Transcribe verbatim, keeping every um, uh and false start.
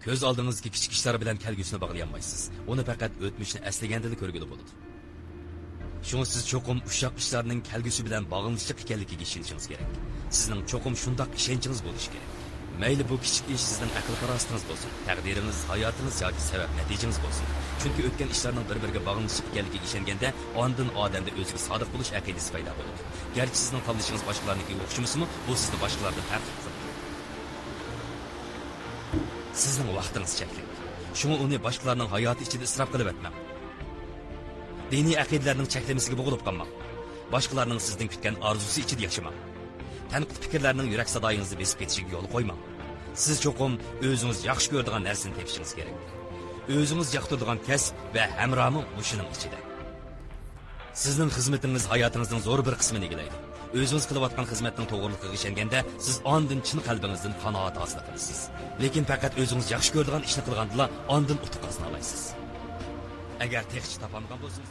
كۆز ئالدىڭىزدىكى كىچىك ئىشلار بىلەن كەلگۈسىنى باغلىيالمايسىز. ئۇنى پەقەت ئۆتمۈشنى ئەسلىگەندىلا كۆرگىلى بولىدۇ. شۇڭا سىز چوقۇم ئۇششاق ئىشلارنىڭ كەلگۈسى بىلەن باغلىنىشلىق ئىكەنلىكىگە ئىشىنىشىڭىز كېرەك. سىزنىڭ چوقۇم شۇنداق ئىشەنچىڭىز بولۇشى كېرەك. مەيلى بۇ كىچىك ئىش سىزنىڭ ئەقىل-پاراسىتىڭىز بولسۇن، تەقدىرىڭىز، ھاياتىڭىز ياكى سەۋەب-نەتىجىڭىز بولسۇن. چۈنكى ئۆتكەن ئىشلارنىڭ بىر-بىرىگە باغلىنىشلىق ئىكەنلىكىگە ئىشەنگەندە، ئاندىن ئادەمدە ئۆزىگە سادىق بولۇش ئەقىدىسى پەيدا بولىدۇ. گەرچە سىزنىڭ تاللىشىڭىز باشقىلارنىڭكىگە ئوخشىمىسىمۇ، بۇ سىزنى باشقىلاردىن پەرقلىق قىلىدۇ. سىزنىڭ ۋاقتىڭىز چەكلىك. شۇڭا ئۇنى باشقىلارنىڭ ھاياتى ئىچىدە ئىسراپ قىلىۋەتمەڭ. دىنىي ئەقىدىلەرنىڭ چەكلىمىسىگە بوغۇلۇپ قالماڭ. باشقىلارنىڭ سىزدىن كۈتكەن ئارزۇسى ئىچىدە ياشىماڭ. تەنقىد پىكىرلەرنىڭ يۈرەك سادايىڭىزنى بېسىپ كېتىشىگە يول قويماڭ. سىز چوقۇم ئۆزىڭىز ياخشى كۆرىدىغان نەرسىنى تېپىشىڭىز كېرەك. ئۆزىڭىز ياقتۇرىدىغان كەسىپ ۋە ھەمراھمۇ مۇشۇنىڭ ئىچىدە. سىزنىڭ خىزمىتىڭىز ھاياتىڭىزنىڭ زور بىر قىسمىنى ئىگىلەيدۇ. ئۆزىڭىز قىلىۋاتقان خىزمەتنىڭ توغرىلىقىغا ئىشەنگەندە، سىز ئاندىن چىن قەلبىڭىزدىن قانائەت ھاسىل قىلىسىز. لېكىن پەقەت ئۆزىڭىز ياخشى كۆرىدىغان ئىشنى قىلغاندىلا ئاندىن ئۇتۇق قازىنالايسىز. ئەگەر تېخىچە تاپالمىغان بولسىڭىز،